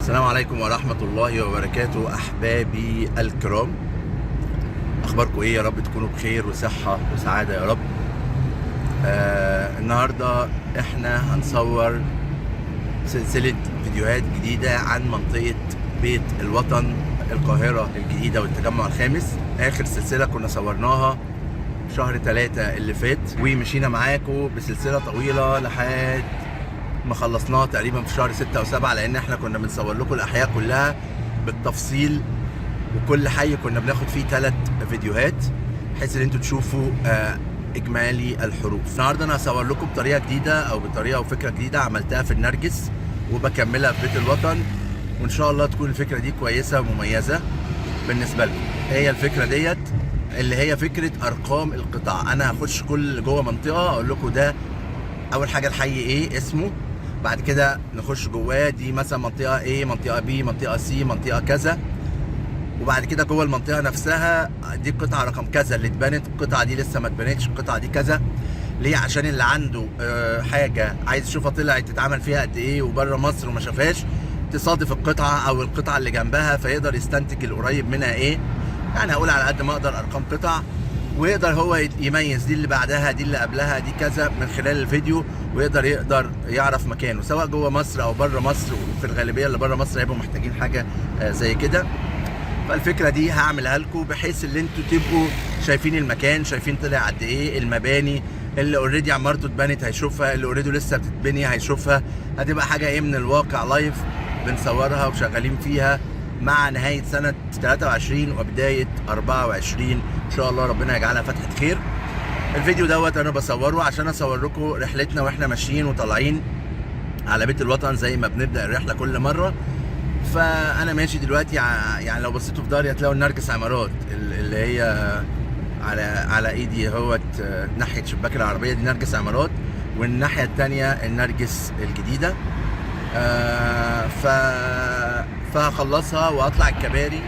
السلام عليكم ورحمة الله وبركاته أحبابي الكرام، أخباركم إيه؟ يا رب تكونوا بخير وصحة وسعادة يا رب. النهاردة إحنا هنصور سلسلة فيديوهات جديدة عن منطقة بيت الوطن، القاهرة الجديدة والتجمع الخامس. آخر سلسلة كنا صورناها شهر 3 اللي فات، ومشينا معاكم بسلسلة طويلة لحد ما خلصناها تقريبا في شهر 6 أو 7، لأن احنا كنا بنصور لكم الأحياء كلها بالتفصيل، وكل حي كنا بناخد فيه 3 فيديوهات بحيث ان انتوا تشوفوا اجمالي الحروف. النهارده انا هصور لكم بطريقة جديدة او بطريقة وفكره جديدة عملتها في النرجس وبكملها في بيت الوطن، وان شاء الله تكون الفكرة دي كويسة ومميزة بالنسبة لكم. هي الفكرة ديت اللي هي فكرة ارقام القطع. انا هخش كل جوه منطقة اقول لكم ده اول حاجة الحي ايه اسمه، بعد كده نخش جواه دي مثلا منطقة A، منطقة B، منطقة C، منطقة كذا، وبعد كده جوه المنطقة نفسها دي قطعه رقم كذا اللي اتبنت، القطعة دي لسه ما اتبنتش، القطعة دي كذا. ليه؟ عشان اللي عنده حاجة عايز يشوفها طلعت تتعمل فيها قد ايه وبره مصر وما شافهاش، تصادف القطعة او القطعة اللي جنبها فيقدر يستنتج القريب منها ايه. يعني هقول على قد ما اقدر ارقام قطع، ويقدر هو يميز دي اللي بعدها دي اللي قبلها دي كذا من خلال الفيديو، ويقدر يعرف مكانه سواء جوه مصر او بره مصر. وفي الغالبية اللي بره مصر هيبقوا محتاجين حاجة زي كده. فالفكرة دي هعملها لكم بحيث ان انتوا تبقوا شايفين المكان، شايفين طلع قد ايه، المباني اللي already عمارته اتبنت هيشوفها، اللي already لسه بتتبني هيشوفها. هتبقى حاجة ايه من الواقع live بنصورها وشغالين فيها مع نهاية سنة 23 وبداية 24 ان شاء الله، ربنا يجعلها فتحه خير. الفيديو دوت انا بصورة عشان اصور لكم رحلتنا واحنا ماشيين وطالعين على بيت الوطن زي ما بنبدا الرحلة كل مرة. فانا ماشي دلوقتي، يعني لو بصيتوا في ضهري هتلاقوا النرجس عمارات اللي هي على ايدي اهوت، ناحية شباك العربية دي نرجس عمارات، والناحية الثانية النرجس الجديدة. فهخلصها واطلع الكباري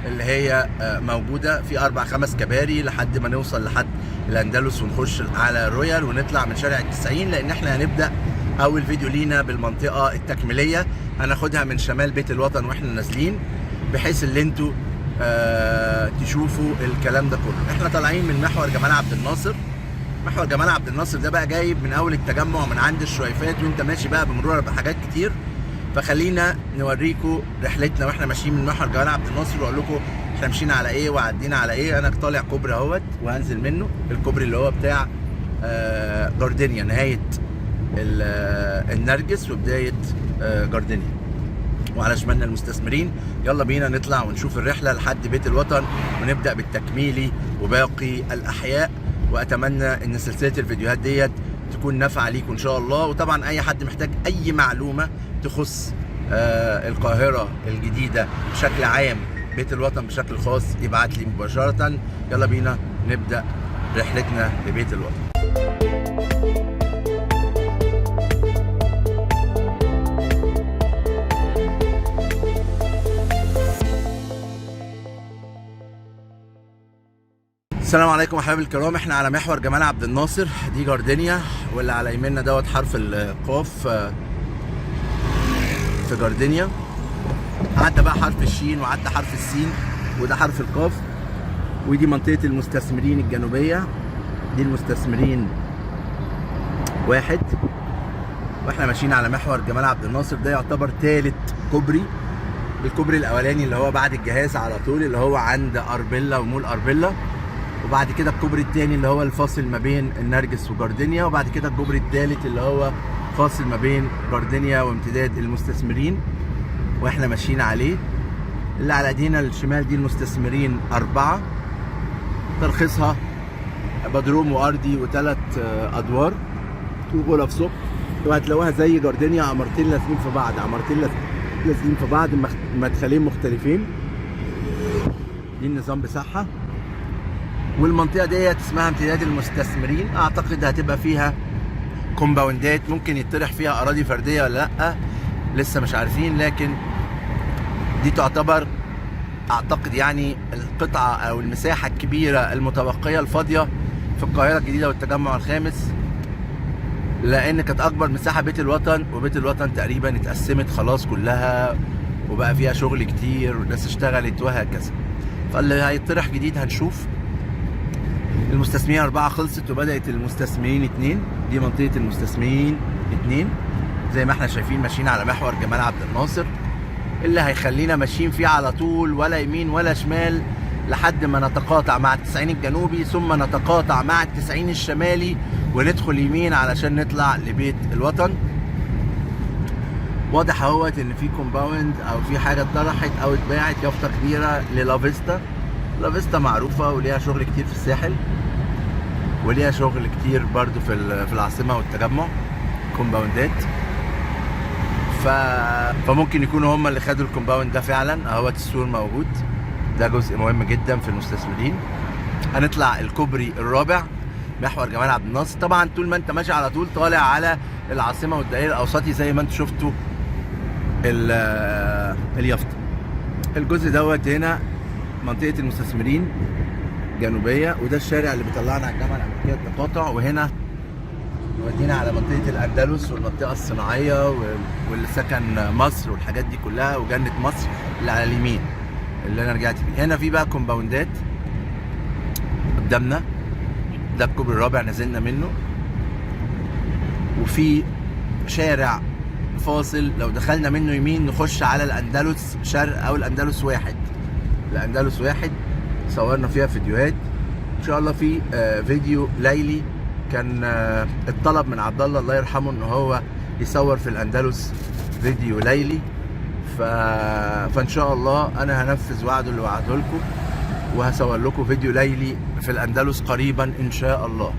اللي هي موجودة في 4 5 كباري لحد ما نوصل لحد الاندلس ونخش على رويال ونطلع من شارع 90، لان احنا هنبدا اول فيديو لينا بالمنطقة التكميليه، هناخدها من شمال بيت الوطن واحنا نازلين، بحيث ان انتوا تشوفوا الكلام ده كله. احنا طالعين من محور جمال عبد الناصر. محور جمال عبد الناصر ده بقى جايب من اول التجمع من عند الشويفات وانت ماشي بقى بمرور بحاجات كتير. فخلينا نوريكم رحلتنا واحنا ماشيين من محور جمال عبد الناصر، واقول لكم احنا مشينا على ايه وعدينا على ايه. انا طالع كوبري اهوت وهنزل منه، الكوبري اللي هو بتاع جاردينيا، نهاية النرجس وبداية جاردينيا، وعلى شمالنا المستثمرين. يلا بينا نطلع ونشوف الرحلة لحد بيت الوطن، ونبدا بالتكميلي وباقي الاحياء. واتمنى ان سلسلة الفيديوهات ديت تكون نافعة ليكم ان شاء الله. وطبعا اي حد محتاج اي معلومة تخص القاهرة الجديدة بشكل عام، بيت الوطن بشكل خاص، يبعت لي مباشرة. يلا بينا نبدا رحلتنا لبيت الوطن. السلام عليكم احبابي الكرام. احنا على محور جمال عبد الناصر، دي جاردينيا، واللي على يميننا دوت حرف القاف في جاردينيا. عدى بقى حرف الشين وعدى حرف السين، وده حرف القاف. ودي منطقة المستثمرين الجنوبية، دي المستثمرين 1. واحنا ماشيين على محور جمال عبد الناصر، ده يعتبر ثالث كوبري. الكوبري الاولاني اللي هو بعد الجهاز على طول، اللي هو عند اربيلا ومول اربيلا، وبعد كده الكوبري الثاني اللي هو الفاصل ما بين النرجس وجاردينيا، وبعد كده الكوبري الثالث اللي هو فاصل ما بين جاردينيا وامتداد المستثمرين، واحنا ماشيين عليه. اللي على ايدينا الشمال دي المستثمرين 4، ترخيصها بدروم وارضي وثلاث ادوار وغرف سوق. وهتلاقوها زي جاردينيا، عمارتين لازقين في بعض، عمارتين لازقين في بعض، مدخلين مختلفين. دي النظام بتاعها. والمنطقة ديت اسمها امتداد المستثمرين، اعتقد هتبقى فيها كومباوندات ممكن يطرح فيها اراضي فردية ولا لا لسه مش عارفين، لكن دي تعتبر اعتقد يعني القطعة او المساحة الكبيرة المتبقية الفاضيه في القاهرة الجديدة والتجمع الخامس، لان كانت اكبر مساحة بيت الوطن، وبيت الوطن تقريبا اتقسمت خلاص كلها وبقى فيها شغل كتير والناس اشتغلت وهكذا. فاللي هيطرح جديد هنشوف. المستثمرين 4 خلصت وبدأت المستثمرين 2. دي منطقة المستثمرين 2 زي ما احنا شايفين، ماشيين على محور جمال عبد الناصر اللي هيخلينا ماشيين فيه على طول، ولا يمين ولا شمال، لحد ما نتقاطع مع 90 الجنوبي، ثم نتقاطع مع 90 الشمالي، وندخل يمين علشان نطلع لبيت الوطن. واضح اهوت ان في compound او في حاجة اتطرحت او اتباعت، يافطة كبيرة للافيستا. لافيستا معروفة وليها شغل كتير في الساحل، وليها شغل كتير برضو في العاصمة والتجمع، كومباوندات. فممكن يكونوا هم اللي خدوا ال compound ده فعلا. اهوت السور موجود، ده جزء مهم جدا في المستثمرين. هنطلع الكوبري الرابع محور جمال عبد الناصر. طبعا طول ما انت ماشي على طول طالع على العاصمة والدائري الاوسطي زي ما انتم شفتوا اليافطه. الجزء دوت هنا منطقة المستثمرين جنوبيه، وده الشارع اللي بيطلعنا على الجامعة الامريكية التقاطع، وهنا يودينا على منطقة الاندلس والمنطقة الصناعية واللي سكن مصر والحاجات دي كلها، وجنه مصر اللي على اليمين اللي انا رجعت فيه. هنا في بقى كومباوندات قدامنا، ده الكوبري الرابع نزلنا منه، وفي شارع فاصل لو دخلنا منه يمين نخش على الاندلس شرق او الاندلس 1. الاندلس 1 صورنا فيها فيديوهات ان شاء الله. في فيديو ليلي كان اتطلب من عبد الله الله يرحمه ان هو يصور في الاندلس فيديو ليلي، فان شاء الله انا هنفذ وعده اللي وعده لكم، وهصور لكم فيديو ليلي في الاندلس قريبا ان شاء الله.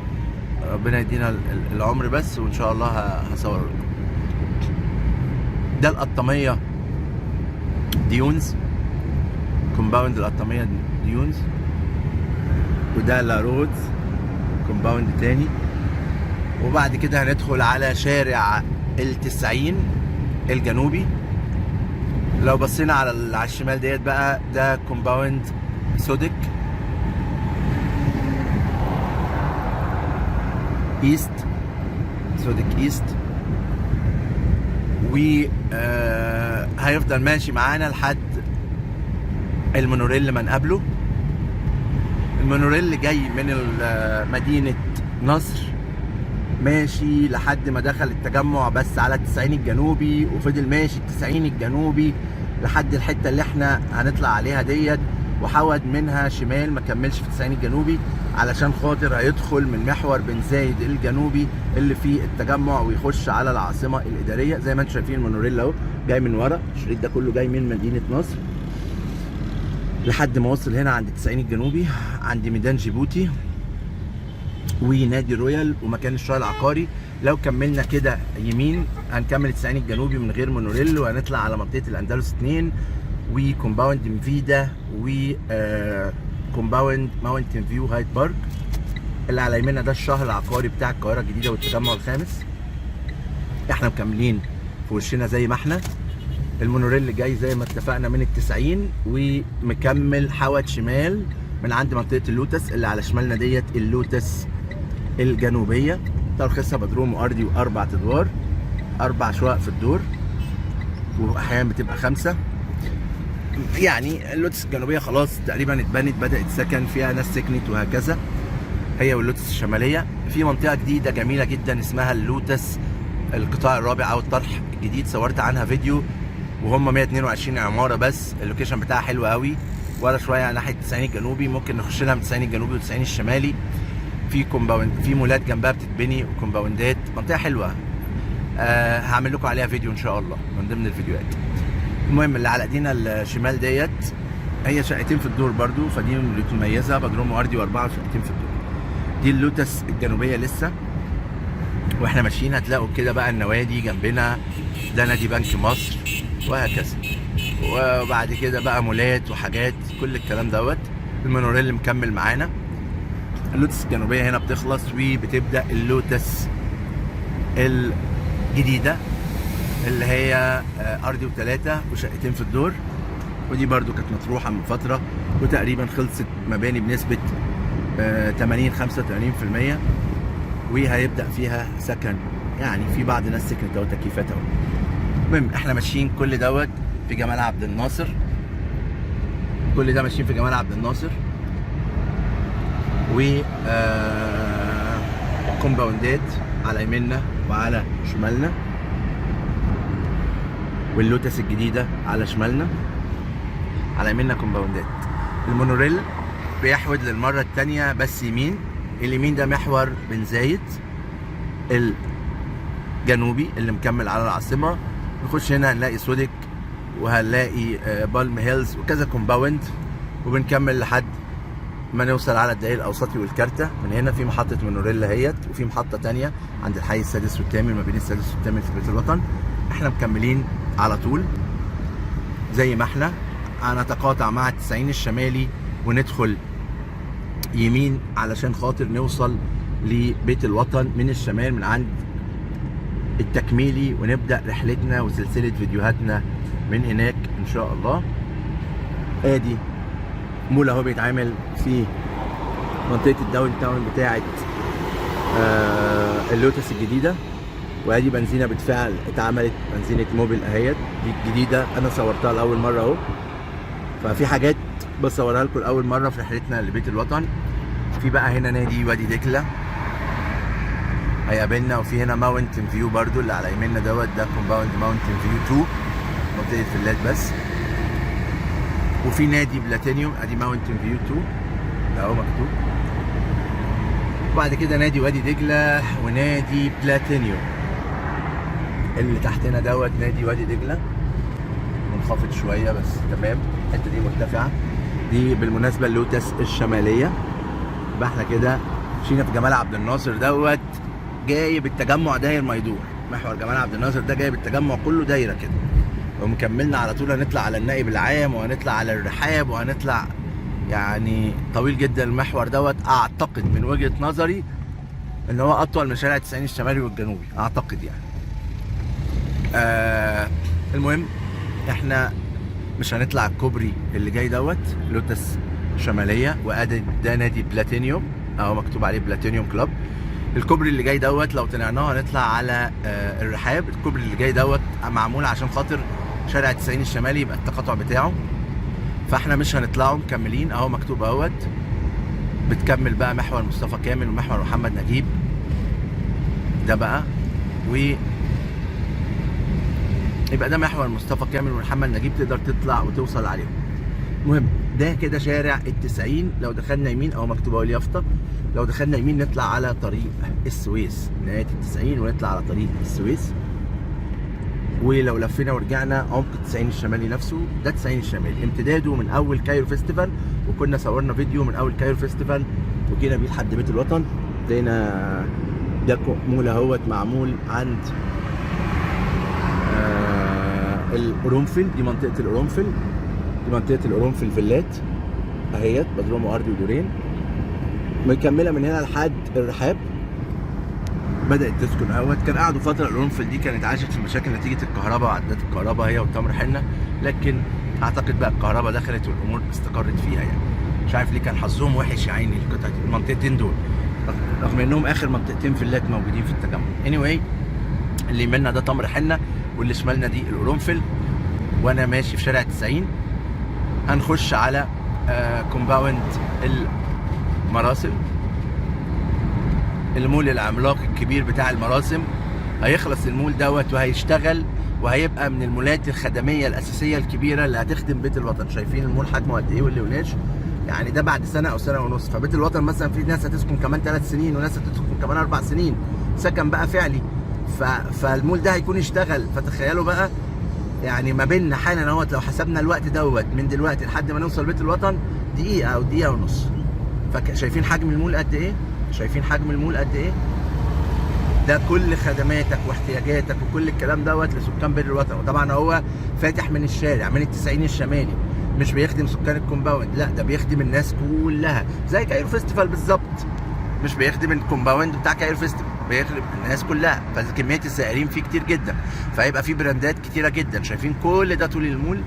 ربنا يدينا العمر بس، وان شاء الله هصور لكم. ده القطامية Dunes، compound القطامية Dunes، وده لا رودز compound تاني. وبعد كده هندخل على شارع 90 الجنوبي. لو بصينا على الشمال ديت بقى، ده compound سودك East، سودك East، و هيفضل ماشي معانا لحد المونوريل ما نقابله. المونوريل جاي من مدينة نصر، ماشي لحد ما دخل التجمع بس على 90 الجنوبي، وفضل ماشي 90 الجنوبي لحد الحتة اللي احنا هنطلع عليها ديت، وحود منها شمال، ما كملش في 90 الجنوبي علشان خاطر هيدخل من محور بن زايد الجنوبي اللي في التجمع ويخش على العاصمة الإدارية. زي ما انتم شايفين المونوريل اهو جاي من ورا، الشريط ده كله جاي من مدينة نصر لحد ما وصل هنا عند 90 الجنوبي، عند ميدان جيبوتي ونادي رويال ومكان الشراء العقاري. لو كملنا كده يمين هنكمل 90 الجنوبي من غير مونوريل، وهنطلع على منطقة الأندلس 2 و compound مفيدا و compound ماونتن فيو هايد بارك. اللي على يميننا ده الشهر العقاري بتاع القاهرة الجديدة والتجمع الخامس. احنا مكملين في وشنا زي ما احنا. المونوريل جاي زي ما اتفقنا من 90 ومكمل حوت شمال من عند منطقة اللوتس اللي على شمالنا ديت، اللوتس الجنوبية. ترخيصها بدروم وارضي واربع ادوار، 4 شقق في الدور، واحيانا بتبقى 5. يعني اللوتس الجنوبية خلاص تقريبا اتبنت، بدأت سكن فيها ناس سكنت وهكذا، هي واللوتس الشمالية. في منطقة جديدة جميلة جدا اسمها اللوتس القطاع الرابع او الطرح الجديد، صورت عنها فيديو، وهم 122 عمارة بس. ال location بتاعها حلو قوي، ورا شوية ناحية 90 الجنوبي، ممكن نخش لها من 90 الجنوبي و90 الشمالي. في compound، في مولات جنبها بتتبني وكومباوندات، منطقة حلوة. هعمل لكم عليها فيديو ان شاء الله من ضمن الفيديوهات. المهم اللي على ايدينا الشمال ديت هي شقتين في الدور برضو، فدي اللي مميزة، بدروم وارضي واربعة وشقتين في الدور. دي اللوتس الجنوبية لسه، واحنا ماشيين هتلاقوا كده بقى النوادي جنبنا، ده نادي بنك مصر وهكذا، وبعد كده بقى مولات وحاجات كل الكلام دوت. المونوريل مكمل معانا. اللوتس الجنوبية هنا بتخلص وبتبدا اللوتس الجديدة اللي هي ارضي وثلاثة وشقتين في الدور، ودي برضو كانت مطروحة من فترة وتقريبا خلصت مباني بنسبة 80 85%، وهيبدا فيها سكن، يعني في بعض الناس سكنت اهو، تكييفات اهو. المهم احنا ماشيين كل دوت. في جمال عبد الناصر. كل ده ماشيين في جمال عبد الناصر. و كومباوندات على يميننا وعلى شمالنا، واللوتس الجديدة على شمالنا، على يميننا كومباوندات. المونوريل بيحود للمرة التانية بس يمين. اليمين ده محور بن زايد الجنوبي اللي مكمل على العاصمة. نخش هنا هنلاقي سوديك، وهنلاقي بالم هيلز وكذا compound، وبنكمل لحد ما نوصل على الدائري الاوسطي والكارتة. من هنا في محطة مونوريل اهيت، وفي محطة تانية عند الحي السادس والثامن، ما بين السادس والثامن في بيت الوطن. احنا مكملين على طول زي ما احنا، هنتقاطع مع 90 الشمالي وندخل يمين علشان خاطر نوصل لبيت الوطن من الشمال من عند التكميلي، ونبدأ رحلتنا وسلسلة فيديوهاتنا من هناك ان شاء الله. ادي مول اهو بيتعمل في منطقة ال downtown بتاعة اللوتس الجديدة. وادي بنزينة بالفعل اتعملت، بنزينة موبيل اهيت، دي الجديدة انا صورتها لأول مرة اهو. ففي حاجات بصورها لكم لأول مرة في رحلتنا لبيت الوطن. في بقى هنا نادي وادي دجلة هيقابلنا، وفي هنا Mountain View برضو اللي على يميننا دوت، ده compound Mountain View 2، منطقة فيلات بس. وفي نادي بلاتينيوم، ادي Mountain View 2 ده اهو مكتوب. وبعد كده نادي وادي دجلة ونادي بلاتينيوم اللي تحتنا دوت. نادي وادي دجلة منخفض شوية بس تمام، الحتة دي مرتفعة. دي بالمناسبة اللوتس الشمالية. يبقى احنا كده مشينا في جمال عبد الناصر دوت، جايب التجمع داير ما يدور. محور جمال عبد الناصر ده جايب التجمع كله دايرة كده، ومكملنا على طول هنطلع على النائب العام، وهنطلع على الرحاب، وهنطلع يعني طويل جدا المحور دوت. اعتقد من وجهة نظري ان هو اطول من شارع 90 الشمالي والجنوبي، اعتقد يعني. المهم احنا مش هنطلع الكوبري اللي جاي دوت، لوتس شمالية، وادي ده نادي بلاتينيوم اهو مكتوب عليه Platinum Club. الكوبري اللي جاي دوت لو طلعناه هنطلع على الرحاب. الكوبري اللي جاي دوت معمول عشان خاطر شارع 90 الشمالي يبقى التقاطع بتاعه، فاحنا مش هنطلعه، مكملين اهو مكتوب اهوت. بتكمل بقى محور مصطفى كامل ومحور محمد نجيب ده بقى، و يبقى ده محور مصطفى كامل ومحمد نجيب، تقدر تطلع وتوصل عليهم. المهم ده كده شارع 90. لو دخلنا يمين اهو مكتوب اهو اليافطه، لو دخلنا يمين نطلع على طريق السويس، نهاية 90 ونطلع على طريق السويس. ولو لفينا ورجعنا عمق 90 الشمالي نفسه، ده 90 الشمالي امتداده من اول Cairo Festival، وكنا صورنا فيديو من اول Cairo Festival وجينا بيه لحد بيت الوطن. لقينا ده مول اهوت معمول عند القرنفل، دي منطقة القرنفل، دي منطقة القرنفل فيلات اهيت، بدروم وارضي ودورين، مكملة من هنا لحد الرحاب. بدات تسكن اهوت. كان قعدوا فترة القرنفل دي كانت عاشت في مشاكل نتيجة الكهرباء وعدادات الكهرباء هي والتمر حنة، لكن اعتقد بقى الكهرباء دخلت والامور استقرت فيها يعني. مش عارف ليه كان حظهم وحش يا عيني القطعة المنطقتين دول، رغم انهم اخر منطقتين فيلات موجودين في التجمع. anyway اللي يمنا ده تمر حنة واللي شمالنا دي القرنفل. وانا ماشي في شارع 90 هنخش على compound المراسم، المول العملاق الكبير بتاع المراسم. هيخلص المول دوت وهيشتغل وهيبقى من المولات الخدميه الاساسية الكبيرة اللي هتخدم بيت الوطن. شايفين المول حجمه قد ايه واللي وناش يعني، ده بعد سنة او سنة ونص. فبيت الوطن مثلا في ناس هتسكن كمان 3 سنين وناس هتسكن كمان 4 سنين سكن بقى فعلي. فالمول ده هيكون اشتغل. فتخيلوا بقى يعني ما بيننا حالا اهوت، لو حسبنا الوقت دوت من دلوقتي لحد ما نوصل بيت الوطن دقيقة او دقيقة ونص. فشايفين حجم المول قد ايه؟ شايفين حجم المول قد ايه؟ ده كل خدماتك واحتياجاتك وكل الكلام دوت لسكان بيت الوطن. وطبعا هو فاتح من الشارع من 90 الشمالي، مش بيخدم سكان ال compound، لا ده بيخدم الناس كلها زي Cairo Festival بالظبط. مش بيخدم ال compound بتاع Cairo Festival، بيخدم الناس كلها. فكميه الزائرين فيه كتير جدا، فهيبقى فيه براندات كتيرة جدا. شايفين كل ده طول المول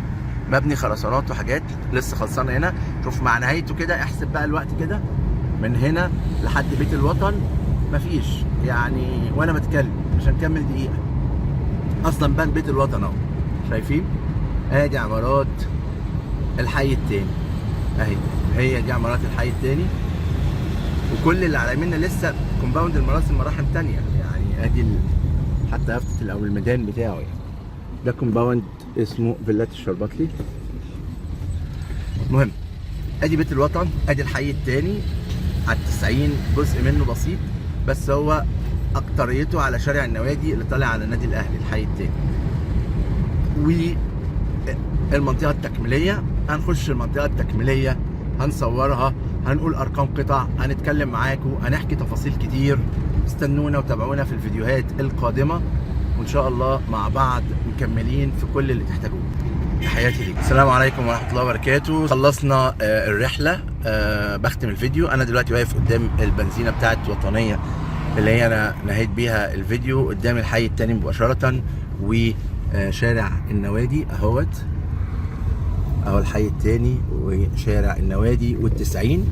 مبني خرسانات وحاجات لسه خلصانه هنا. شوف مع نهايته كده، احسب بقى الوقت كده من هنا لحد بيت الوطن مفيش يعني، وانا بتكلم مش هنكمل دقيقة اصلا. بان بيت الوطن اهو، شايفين؟ ادي عمارات الحي التاني اهي، هي دي عمارات الحي التاني. وكل اللي على يميننا لسه كومباوند المراسم مراحم تانية يعني. ادي حتى يافطة او الميدان بتاعه يعني. ده كومباوند اسمه فيلات الشربتلي. المهم ادي بيت الوطن، ادي الحي التاني على 90، جزء منه بسيط بس هو اكتريته على شارع النوادي اللي طالع على النادي الاهلي، الحي التاني. والمنطقة التكميليه، هنخش المنطقة التكميليه، هنصورها، هنقول ارقام قطع، هنتكلم معاكم، هنحكي تفاصيل كتير. استنونا وتابعونا في الفيديوهات القادمة، وان شاء الله مع بعض مكملين في كل اللي تحتاجوه. تحياتي ليكم، السلام عليكم ورحمة الله وبركاته. خلصنا الرحلة، بختم الفيديو. انا دلوقتي واقف قدام البنزينه بتاعت وطنية اللي هي انا نهيت بيها الفيديو، قدام الحي التاني مباشرة وشارع النوادي اهوت، اهو الحي التاني وشارع النوادي والتسعين.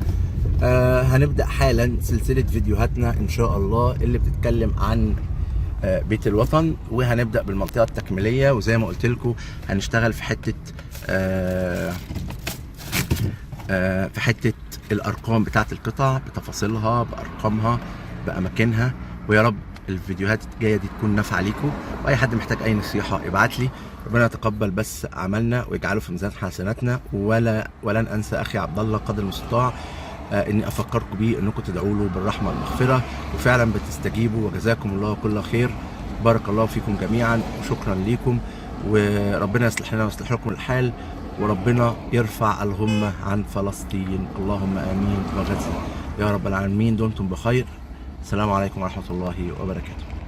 هنبدأ حالا سلسلة فيديوهاتنا ان شاء الله اللي بتتكلم عن بيت الوطن، وهنبدأ بالمنطقة التكميلية. وزي ما قلت لكم هنشتغل في حتة في حتة الأرقام بتاعت القطع بتفاصيلها بأرقامها بأماكنها. ويا رب الفيديوهات الجاية دي تكون نافعة ليكم، وأي حد محتاج أي نصيحة يبعت لي. ربنا يتقبل بس عملنا ويجعله في ميزان حسناتنا. ولن أنسى أخي عبد الله قدر المستطاع، اني افكركم بيه انكم تدعوا له بالرحمة والمغفرة، وفعلا بتستجيبوا، وجزاكم الله كل خير. بارك الله فيكم جميعا وشكرا ليكم، وربنا يصلح لنا ويصلح لكم الحال، وربنا يرفع الغمة عن فلسطين، اللهم امين، وغزة يا رب العالمين. دمتم بخير. السلام عليكم ورحمة الله وبركاته.